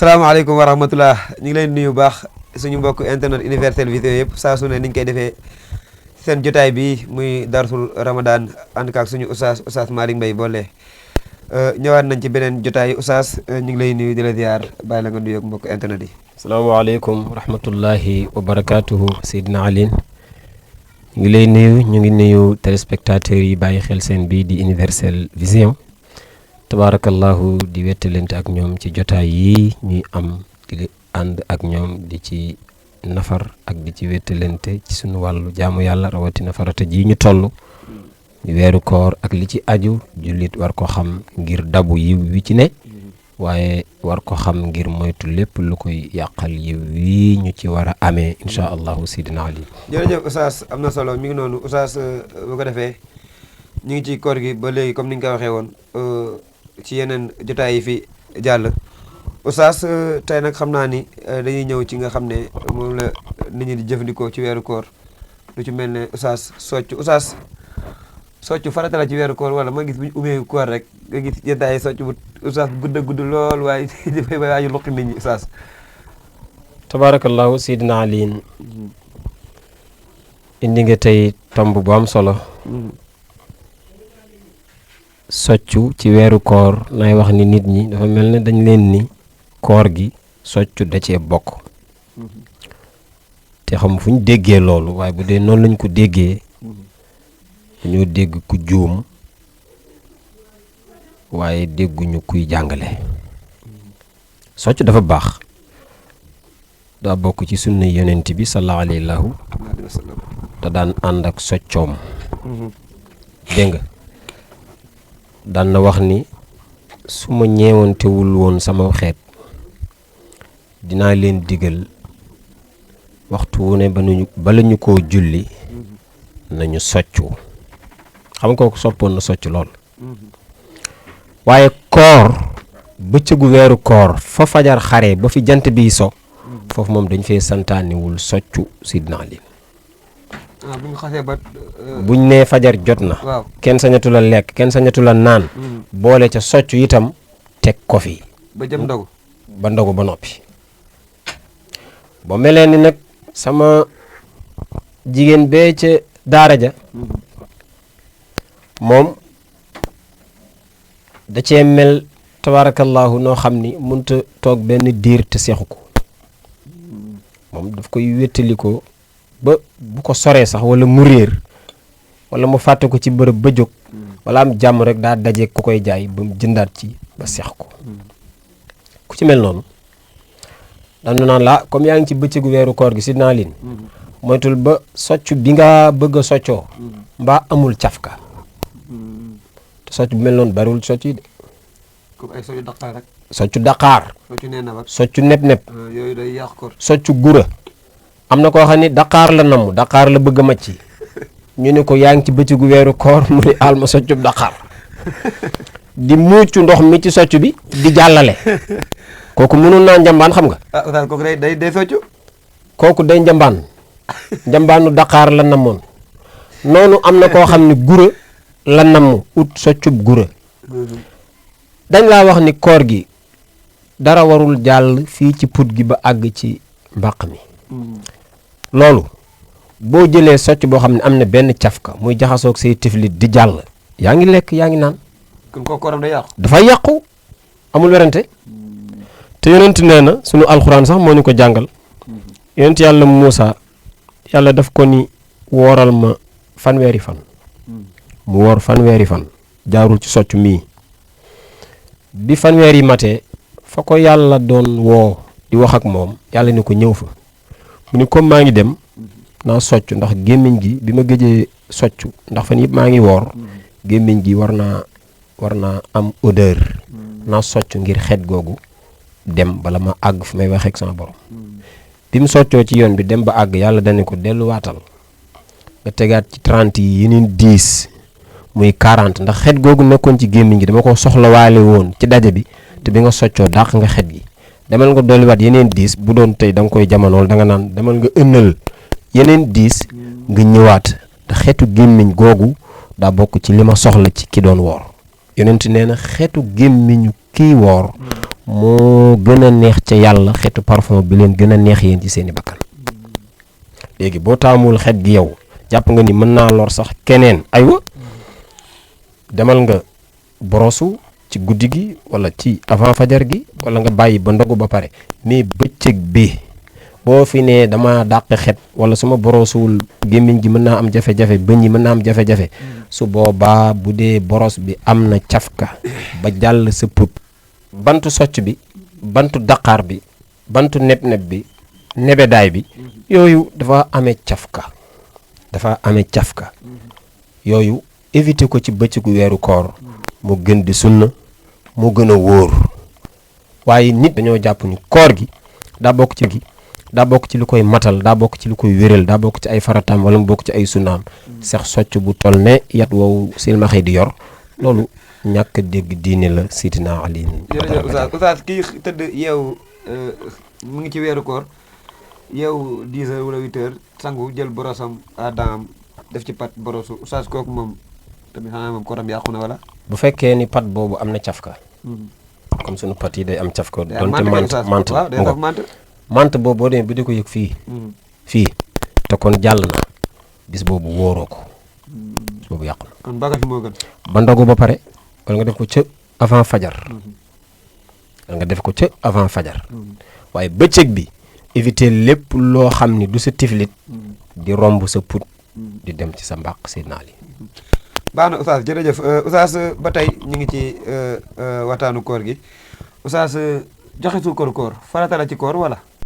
salaamaaleykum wa rahmatullah ñu ngi leen nuyu baax suñu mbokk internet Universel Vision yëpp saa su ne niñ koy defee seen jotaay bi muy darsul Ramadan ànd ak suñu Oustaz Malick Mbaye Bollé ñëwaat nañ ci beneen jotaay Oustaz ñu ngi lay nuyu di la ziar bàyyi la nga nuyu ak mbokk internet yi. salaamaaleykum wa rahmatullahi wa barakaatuhu Seydina Aline ñu ngi lay nuyu ñu ngi nuyu téléspectateurs yi bàyyi xel seen bii di Universel Vision tabaarakallahu di wettalante ak ñoom ci jotaay yi ñuy am di ànd ak ñoom di ci nafar ak di ci wettalante ci suñu wàllu jaamu yàlla rawatina farata ji ñu toll weeru koor ak li ci aju jullit war ko xam ngir dabu yiw wi ci ne waaye war ko xam ngir moytu lépp lu koy yàqal yiw wi ñu ci war a amee incha allahu sidina Ali. jërëjëf Oustaz am na solo mi ngi noonu Oustaz bu ko defee ñu ngi ci koor gi ba léegi comme ni nga ko waxee woon ci yeneen jotaay yi fi jàll Oustaz tey nag xam naa ni dañuy ñëw ci nga xam ne moom la nit ñi di jëfandikoo ci weeru koor lu ci mel ne Oustaz soccu farata la ci weeru koor wala ma gis bu ñu ubbee koor rek nga gis jotaay soccu bu Oustaz bu gudd lool waaye dafay waaju luqi nit ñi Oustaz. tabaarakallahu sidina Ali indi nga tey tomb bu am solo. soccu ci weeru koor nay wax ni nit ñi dafa mel ne dañ leen ni koor gi soccu da cee bokk te xam fu ñu déggee loolu waaye bu dee noonu lañ ko déggee dañoo dégg ku juum waaye dégguñu kuy jàngale. soccu dafa baax daa bokk ci sunna yonent bi sallallahu alayhi wa sallam te daan ànd ak soccoom dégg nga daan na wax ni su ma ñeewantewul woon sama xeet dinaa leen digal waxtu wu ne bala ñu koo julli nañu soccu xam nga ko soppoon na soccu lool waaye koor bëccëgu weeru koor fa fajar xare ba fi jant bi so foofu moom dañ fee santaaniwul soccu sidna Ali bu ñu xasee ba buñ nee fajar jot na waaw kenn sañatu la lekk kenn sañatu la naan boole ca soccu itam teg ko fi ba jëm ndogu ba ndogu ba noppi ba melee ni nag sama jigéen bee ca daara ja moom da cee mel tabarakallahu noo xam ni mënta toog benn diir te seexu ko moom daf koy wéttalikoo ba bu ko soree sax wala mu réer wala mu fàtte ko ci bërëb ba jóg wala am jàmm rek daa daje ku koy jaay ba mu jëndaat ci ba seex ko ku ci mel noonu dañu naan la comme yaa ngi ci bëccëgu weeru koor gi sidna Ali moytul ba soccu bi nga bëgg a soccoo mbaa amul cafka te soccu bu mel noonu bariwul soccu yi de comme ay soccu Dakar rek soccu Dakar soccu nee na soccu neb-neb yooyu day yàq koor soccu gura am na koo xam ni Dakar la namm Dakar la bëgg a macci ñu ne ko yaa ngi ci bëccëgu weeru koor mu ni alma soccu Dakar di muucu ndox mi ci soccu bi di jàllale kooku mënul naa njambaan xam nga Oustaz kooku day soccu kooku day njambaanu Dakar la namoon noonu am na koo xam ne gura la namm ut soccub gura dañ laa wax ni koor gi dara warul jàll fii ci put gi ba àgg ci mbàq mi loolu boo jëlee socc boo xam ne am na benn cafka muy jaxasoog say tiflit di jàll yaa ngi lekk yaa ngi naan kon kooku kooram day yàqu dafay yàqu amul werante te yonent nee na sunu alxuraan sax moo ñu ko jàngal yonent yàlla Muusa yàlla daf ko ni wooral ma fanweeri fan mu woor fanweeri fan jaarul ci socc mii bi fanweeri matee fa ko yàlla doon woo di wax ak moom yàlla ni ko ñëw fa mu ni comme maa ngi dem naa socc ndax gémmiñ gi bi ma gëjee socc ndax fan yëpp maa ngi woor gémmiñ gi war naa am odeur naa socc ngir xet googu dem bala ma àgg fu may waxee ak sama borom bi mu soccoo ci yoon bi dem ba àgg yàlla dane ko delluwaatal nga tegaat ci 30 yi yeneen 10 muy 40 ndax xet googu nekkoon ci gémmiñ gi dama ko soxlawaale woon ci daje bi te bi nga soccoo dàq nga xet gi demal nga dolliwaat yeneen 10 bu doon tey da nga koy jamonool da nga naan demal nga ënnal yeneen 10 nga ñëwaat te xetu gémmiñ googu daa bokk ci li ma soxla ci ki doon woor yonent nee na xetu gémmiñu kii woor moo gën a neex ca yàlla xeetu parfum bi leen gën a neex yéen ci seeni bakkan léegi boo taamul xet gi yow jàpp nga ni mën naa lor sax keneen aywa demal nga borosu ci guddi gi wala ci avant fajar gi wala nga bàyyi ba ndogu ba pare mais bëccëg bi boo fi nee dama dàq xet wala suma borosuwul gémmiñ gi mën naa am jafe-jafe bëñ yi mën naa am jafe-jafe su boobaa bu dee boros bi am na cafka ba jàll sa put bantu socc bi bantu daqaar bi bantu neb-neb bi nebedaay bi yooyu dafa amee cafka yooyu éviter ko ci bëccëgu weeru koor mu gën di sunna mu gën a wóor waaye nit dañoo jàpp ni koor gi daa bokk ci lu koy matal daa bokk ci lu koy wéral daa bokk ci ay farataam wala mu bokk ci ay sunnaam sax socc bu toll ne yat woowu silmaxee di yor loolu ñàkk dégg diine la Sidina Ali. jërëjëf Oustaz kii tëdd yeewu mu ngi ci weeru koor yeewu 10 heures wala 8 heures sangu jël borosam adam def ci pat borosu Oustaz kooku moom tamit xanaa moom kooram yàqu na wala. bu fekkee ni pat boobu am na cafka. comme sunu pat yi day am cafka. donte mant boobu boo demee bi di ko yëg fii te kon jàll na bis boobu wóoroo ko bis boobu yàqu na. kon bagage moo gën. ba ndogu ba pare wala nga def ko ca avant fajar. waaye bëccëg bi éviter lépp loo xam ni du sa tiflit di romb sa put di dem ci sa mbàq Seydina Ali. baax na Oustaz jërëjëf Oustaz ba tey ñu ngi ci waxtaanu koor gi Oustaz joxe suukaru koor farata la ci koor wala.